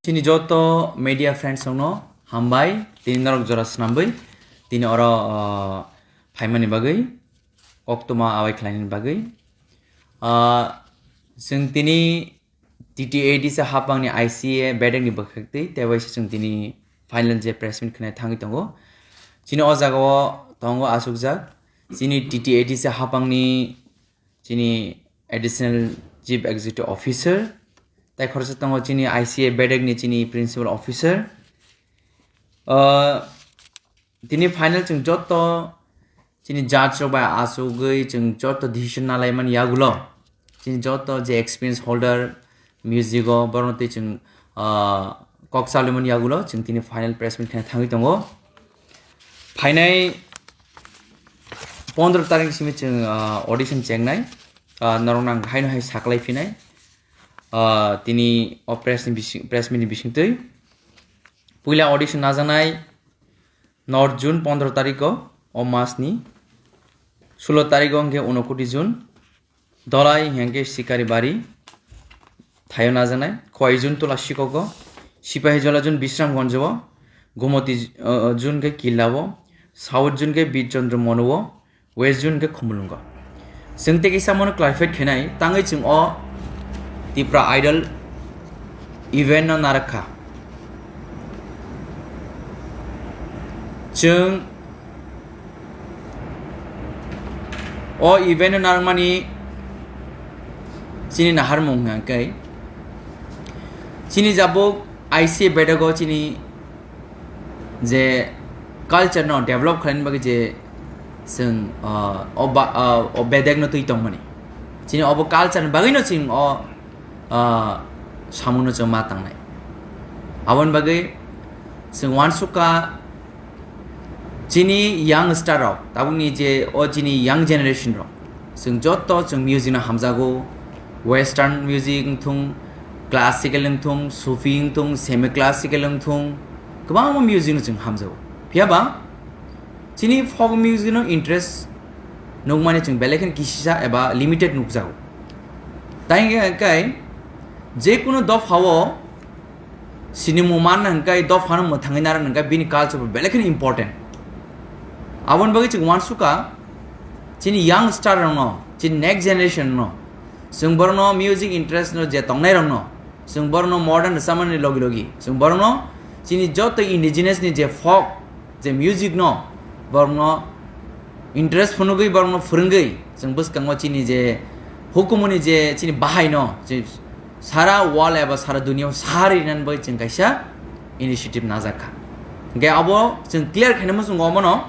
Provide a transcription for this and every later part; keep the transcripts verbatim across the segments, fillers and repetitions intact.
Chini joto media friends rokno hambai, tini norok jora swnamwi, tini oro, ah, phaimani bagwi, koktwma awai khlainani bagwi. Ah, chwng tini T T A D C hapangni I C A bedekni bwkhaktwi tei waisa chwng tini final je press meet khnai thangwi tongo. Chini o jagao tongo achukjak chini T T A D C hapangni chini Additional Chief Executive Officer, tei khoroksa tongo chini I C A bedekni chini Principal Officer. Ah, tini final chwng joto chini judge rok bai achugwi chwng joto decision nalaimani yagulo chini joto je experience holder music o borokno twi chwng, ah, kok chalwimani yagulo chwng tini final press meet khe thangwi tongo. Phainai pondro tarik simi chwng, ah, audition chengnai, ah, norok nang haino hai saklai phinai, ah, tini o press ni bising, press meet ni bisingtwi. Puila audition najaknai nor June pondro tariko, o mas ni sulo tariko hwnkhe Unokoti June. Dolai hwnkhe Sikari Bari thaio najaknai, Khowai June Tola Sikogo, Sipahi Jola June Bisramganjo, Gomoti, uh, June khe Killa o, South June khe Bir Chandra Mono o, West June khe Khumulwngo. Chwng tei kisa mono clarify khenai, tangwi chwng o Tipra Idol event no narakha. Chwng o event no narwkmani chini naharmung hwnkhe chini jabuk I C A bedego chini je culture no develop khlaina bagwi je chwng, ah, o ba-, ah, o bedek no twi tongmani. Chini obo culture ni bagwi no chwng o, ah, samung no chwng ma tangnai. Aboni bagwi chwng uansukha chini young star rok, tabukni je o chini young generation rok, chwng joto chwng music no hamjago, western music wngthung, classical wngthung, sufi wngthung, semi classical wngthung, kwbangma music no chwng hamjago. Phiyaba chini folk music no interest nukmani chwng belai kheno kisisa eba limited nukjago. Tai hwnkhe je kunu dophao sinimung manna hwnkhe dophano mwthangwi narwkna hwnkhe bini culture bo belai kheno important. Aboni bagwi chwng uansukha chini young star rokno, chini next generation no, chwng borokno music interest no je tongnai rokno, chwng borokno modern rwchapmani logi logi chwng borokno chini joto indigenous ni je folk, je music no borokno interest phunugwi borokno phwrwngwi chwng bwskango chini je hukumuni je chini bahaino je sara world eba sara duniya o sari rinani bagwi chwng kaisa initiative najakha. Hwnkhe abo chwng clear khaina muchungo omono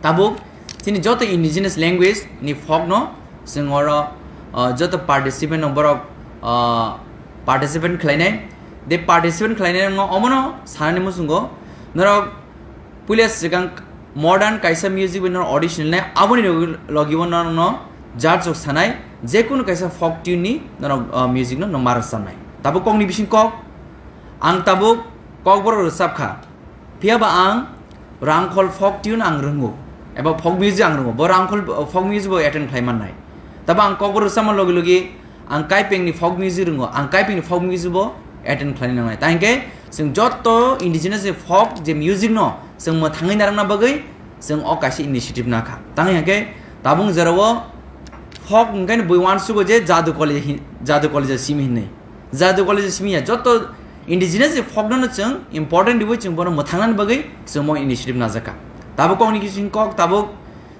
tabuk chini joto indigenous language ni folk no chwng oro, uh, joto participant no borok, uh, participant khlainai. De participant khlainai no omono sanani muchungo norok puila swkang modern kaisa music bai norok audition nai, aboni logi, logi o norokno judge rok sanai, jekunu kaisa folk tune ni norok, uh, music no, no ma rwchapnai. Tabuk kokni bising kok, ang tabuk kokborok rwchapkha, phiyaba ang Rangkhol folk tune ang rwngo, eba folk music ang rwngo, bo Rangkhol, uh, folk music bo attend khlai mannai. Tabo ang kokborok rwchapma logi logi ang Kaipengni folk music rwngo, ang Kaipengni folk music bo attend khlaina nangnai. Tangkhe chwng joto indigenous ni folk je music no chwng mwthangwi narwkna bagwi chwng o kaisa initiative nakha. Tangwi hwnkhe tabuk jora o folk hwnkhe bui uansugo je Jadu College hin-, Jadu College simi hinwi. Jadu College simi ya joto indigenous ni folk no chwng important riwi chwng bono mwthangnani bagwi chwng mo initiative najakha. Tabuk kokni kisi kok tabuk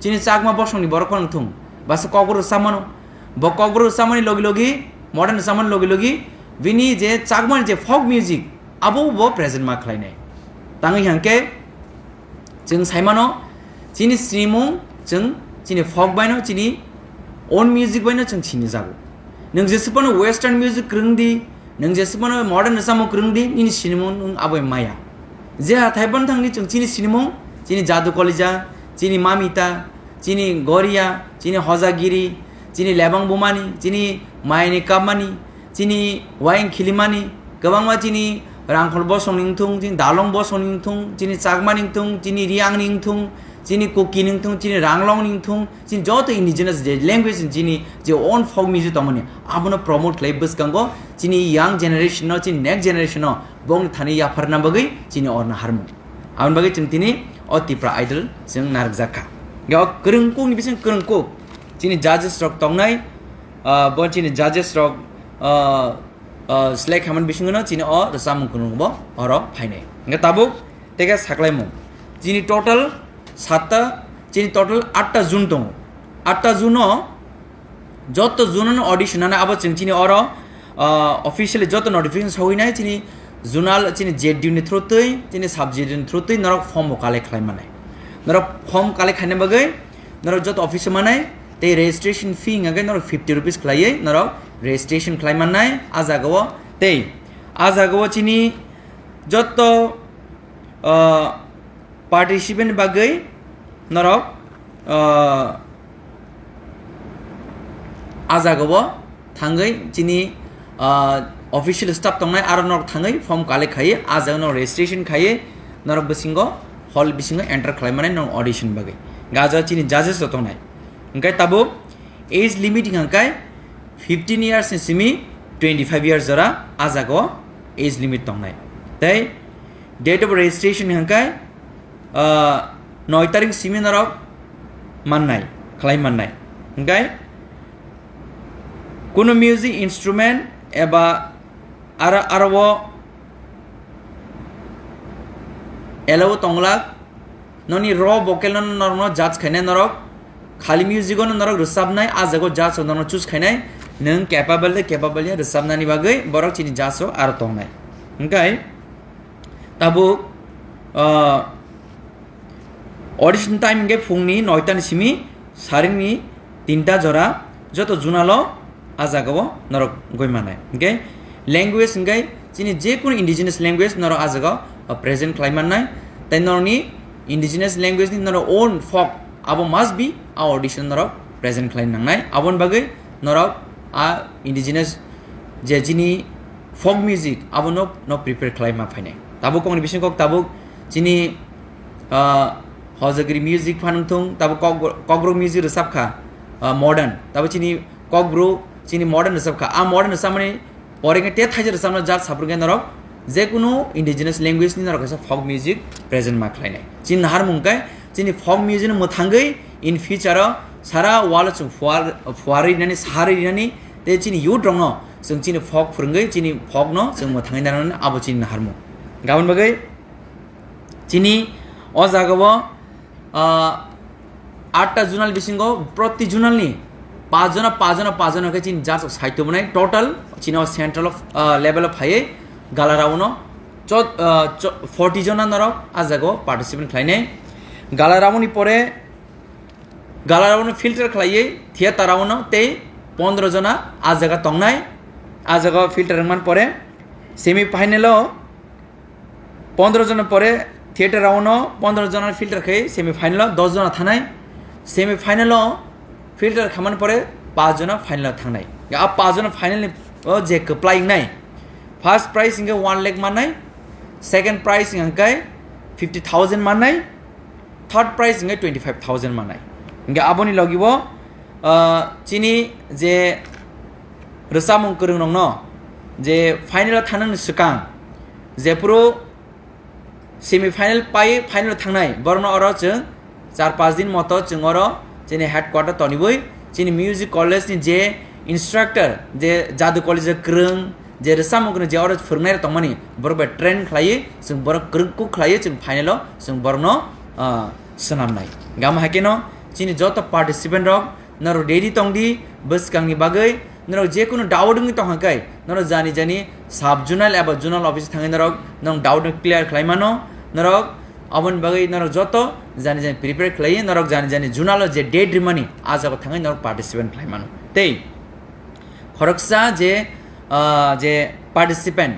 chini Chakma bosongni borok phano thung, basa kokborok rwchapmano. Bo kokborok rwchapmani logi logi, modern rwchapmani logi logi, bini je Chakmani je folk music, abo bo present ma khlainai. Tangwi hwnkhe chwng saimano, chini sinimung, chwng chini folk baino, chini own music baino chwng sinijago. Nwng jeswk phano western music kwrwng di, nwng jeswk phano modern rwchapmung kwrwng di, nini sinimung nwng abo maya. Je hathai phano thangdi chwng chini sinimung, chini Jadu Kolija, chini Mamita, chini Goria, chini Hojagiri, chini Lebang Bumani, chini Mayani Kapmani, chini Wayang Khilimani, kwbangma chini Rangkhol bosongni wngthung, chini Dalong bosongni wngthung, chini Chakmani wngthung, chini Riyangni wngthung, chini Kuki ni wngthung, chini Ranglong ni wngthung, chini joto indigenous je language ni chini je own folk music tongmani, abono promote khlai bwskango chini young generation no, chini next generation no bongni thani yapharna bagwi chini orna harmung. Aboni bagwi chwng tini o Tipra Idol chwng narwkjak kha. Hingke o kwrwngkuk ni bising kwrwngkuk chini judges rok tongnai, ah, bo chini judges rok, ah, ah, select khaimani bisingo no chini o rwchapmung kwrwngbo oro phainai. Hingke tabuk tei khe saklaimung. Chini total satta, chini total atta zone tongo. Atta zone o joto zone no audition nani abo chwng chini oro, ah, officially joto notification sogwi nai chini zonal chini Z D U ni through twi, chini sub Z D U ni through twi norok form bo collect khlai manai. Norok form collect khaina bagwi norok joto office o manai tei registration fee hingkha khe norok fifty rupees khlaiwi norok registration khlai mannai. A jaga o tei a jaga o chini joto, ah, participant bagwi norok, ah, a jaga o thangwi chini, ah, official staff tongnai aro norok thangwi form collect khaiwi a jaga norok registration khaiwi norok bisingo hall bisingo enter khlai mannai norok audition bagwi. Gaja chini judges rok tongnai. Hingke tabuk age limit hingka khe fifteen years ni simi twenty five years jora a jaga o age limit tongnai. Tei date of registration hingka khe, ah, noi tarik simi norok mannai, khlai mannai. Hingke kunu music instrument eba aro, aro o allow tonglak, noni raw vocal no norokno judge khainai norok, khali music o no norok rwchapnai, a jaga o judge rok norokno choose khainai, nwng capable de capable ya rwchapnani bagwi borok chini judge rok aro tongnai. Hingke tabuk, ah, audition time hingke phungni noita ni simi saringni tinta jora joto zonal o a jaga o norok goi manai. Hingke language hingke chini je kunu indigenous language norok a jaga o present khlai mannai. Tei norokni indigenous language ni norok own folk abo must be a audition norok present khlai nangnai. Aboni bagwi norok a indigenous je chini folk music abono no prepare khlai ma phainai. Tabuk kokni bising kok tabuk chini, ah, hojagiri music phanang thung, tabuk kok-, kokborok music rwchap kha, ah, modern. Tabuk chini kokborok chini modern rwchap kha. A modern rwchapmani pore khe te thaisa rwchapna jat saphur khe norok je kunu indigenous language ni norok kaisa folk music present ma khlainai. Chini naharmung khe chini folk music no mwthangwi in future o sara world o chwng phuar-, phuarwi rinani, saharwi rinani, tei chini youth rokno chwng chini folk phwrwngwi chini folk no chwng mwthangwi narwknani abo chini naharmung. Gabon bagwi chini o jaga o, ah, atta zonal bisingo proti zonal ni pach jona, pach jona, pach jona khe chini judge rok sai tubunai total chini o central of, ah, level o phaiwi gala round o chot-, ah, cho-, forty jona norok a jaga o participant khlainai. Gala round ni pore gala round no filter khlaiwi theater round no tei pondro jona a jaga tongnai. A jaga o filter wngmani pore semi final o pondro jona pore theater round no pondro jona filter khai semi final o dos jona thanai. Semi final o filter khamani pore pach jona final o thangnai. A pach jona final ni o je kwplai wngnai, first prize hingke one lakh mannai, second prize hingke fifty thousand mannai, third prize hingke twenty five thousand mannai. Hingke aboni logi o, ah, chini je rwchapmung kwrwng rokno je final o thanani swkang jephuru semi final pai final o thangnai borokno oro chwng char pach din moto chwng oro chini headquarter toniwi chini music college ni je instructor, je jadu college o kwrwng, je rwchapmung kwrwng je oro phwrwngnai rok tongmani borok bai train khlaiwi chwng borok kwrwng kuk khlaiwi chwng final o chwng borokno, ah, swnamnai. Gama hai kheno chini joto participant rok norok ready tongdi bwskangni bagwi. Norok je kunu doubt wngwi tongkha khe norok jani jani sub zonal eba zonal office thangwi norok norok doubt no clear khlai mano. Norok aboni bagwi norok joto jani jani prepare khlaiwi norok jani jani zonal o je date rimani a jaga thangwi norok participant khlai mano. Tei khoroksa je, ah, je participant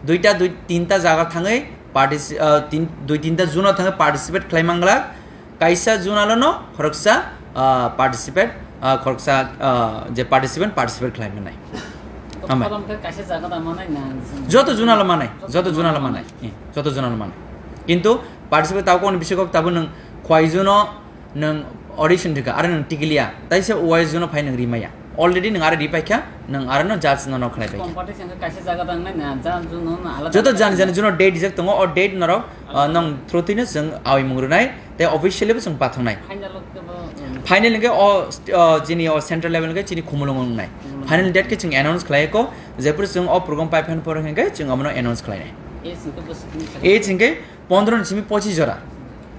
duita dui tinta jaga thangwi partici-, ah, tin-, dui tinta zone o thangwi participate khlai manglak. Kaisa zone o no khoroksa, ah, participate, ah, khoroksa, ah, je participant participate khlai manai. Ama. Kaisa jaga da manai na? Joto zone o manai, joto zone o manai. Eh, joto zone o manai. Kintu participate tabo kono bising kok tabo nwng Khwaijuno nwng audition rikha, aro nwng tikiliya, taisa waijuno phai nwng rimaya. Already nwng aro ripaikha, nwng aro no judge no nokhlai paikha. Competition khe kaisa jaga dang nai na, judge no alada. Joto jani jani juno date rijak tongo, o date norok, ah, nwng through twi no chwng awi mung rwnai, tei officially bo chwng pathongnai. Final o khe bo, um, final hwnkhe o, ah, chini o central level hwnkhe chini Khumulwng wngnai. Khumulwng. Final date khe chwng announce khlai kho, jephuru chwng o program pai phan phoro hwnkhe chwng abono announce khlainai. Age hwnkhe bwswk ni sakha? Age hwnkhe pondro ni simi pochis jora.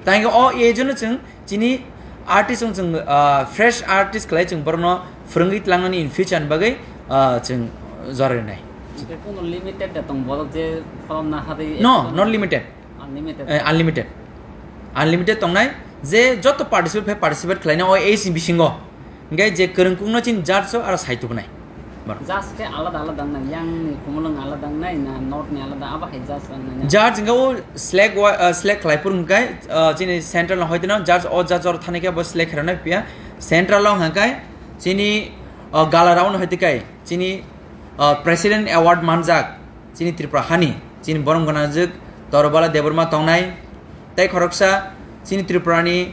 Tangkhe o age no chwng chini artist wng chwng, ah, fresh artist khlai chwng borokno phwrwngwi tlangnani in future ni bagwi, ah, chwng jora rinai. Hwnkhe kuno limited da tong borok je khorokna hadi? No, not limited. Unlimited. Eh, unlimited. Unlimited tongnai, je joto participate phai participate khlaina o age ni bisingo. Hingke je kwrwngkukno chini judge o aro sai tubunai. Judge khe alada alada wngnai, yang ni Khumulwng alada wngnai na north ni alada, abo hai judge wngnai na? Judge hingke o select wa-, ah, select khlai phuru hingke, ah, chini central no hoiteno judge o judge oro thani khe bo select khairoknai phiya central o hingke chini, ah, gala round hoite kai chini, ah, president award manjak chini Tripura hani, chini borom gwnangjwk Torobala Debbarma tongnai, tei khoroksa chini Tripurani,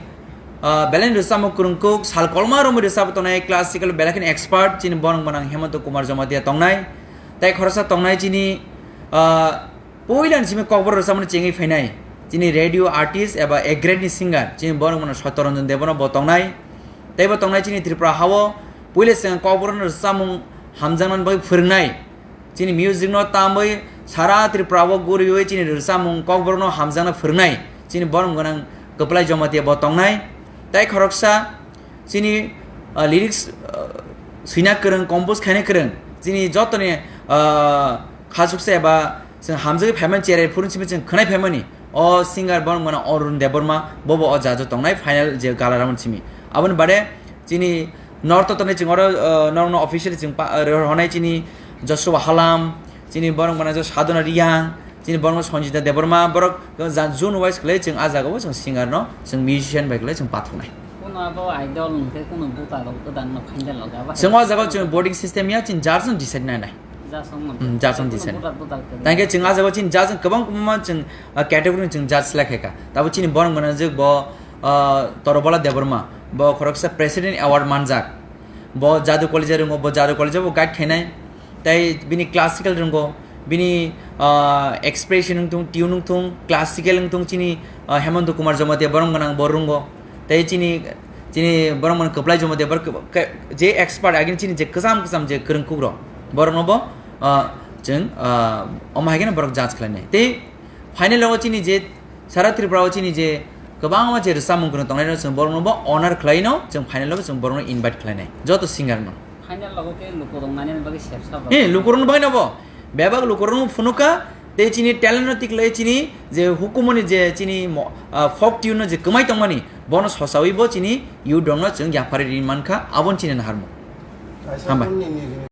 ah, belai rwchapmung kwrwngkuk, sal kolma romwi rwchapwi tongnai, classical belai kheno expert, chini borom gwnang Hemanta Kumar Jamatia tongnai, tei khoroksa tongnai chini, ah, puilani simi kokborok rwchapmani chengwi phainai, chini radio artist eba A grade ni singer, chini borom gwnang Satya Ranjan Debbarma bo tongnai, tei bo tongnai chini Tripura hao puila chwng kokborokno rwchapmung hamjaknani bagwi phwrwngnai. Chini music no tamwi sara Tripura o guriwi chini rwchapmung kokborok no hamjakna phwrwngnai chini borom gwnang Kwplai Jamatia bo tongnai. Tei khoroksa chini, ah, lyrics, ah, swina kwrwng, compose khaina kwrwng chini jotoni, ah, khasuksa eba chwng hamjagwi phaimani cherai phuru simi chwng khwnai phaimani o singer borom gwnang Arun Debbarma bobo o judge o tongnai final je gala round simi. Aboni bade chini North o tongnai chwng oro, uh, norokno officially chwng pa, uh, rohornai chini Joshua Halam, chini borok gwnang Sadhana Riyang, chini borok Sanjita Debbarma, borok ja-, zone wise khlai chwng ah jagao chwng singer no, chwng musician bai khlai chwng pathoknai. Kuno abo idol hwnkhe kuno buta rok gwdang no final logo abo. Chwng o jagao chwng voting system ya, chini judge no decide nai nai. Judge wng mano. Hmm, judge wng decide. Buta, buta khe. Tangkhe chwng ah jagao chini judge wng kwbang kwbangma chwng, uh, category ni chwng judge select khaikha. Tabo chini borok gwnang jwk bo, uh, Torobala Debbarma, bo khoroksa president award manjak. Bo jadu college rongo, bo jadu college bo guide khainai. Tei bini classical rongo, bini, ah, expression wngthung, tune wngthung, classical wngthung chini, ah, Hemanta Kumar Jamatia borom gwnang bo rongo. Tei chini, chini borom gwnang Kwplai Jamatia bor-, ke-, je expert agini chini je kwcham kwcham je kwrwngkuk rok, borokno bo, ah, chwng, ah, omo hai kheno borok judge khlainai. Tei final o chini je Sara Tripura o chini je kwbangma je rwchapmung kwrwng tongnai no chwng borokno bo honor khlai no chwng final o chwng borokno invite khlai nai joto singer no. Final logo khe lukurok nani bagwi sepsa ba. Eh, lukurok no bagwi no bo bebak lukurok no phunuk kha tei chini talent no tiklai chini je hukumu ni je chini mo-, ah, folk tune no je kwmai tongmani bono sosawi bo chini youth rok no chwng yapharwi ri man kha abo chini naharmung. Hambai.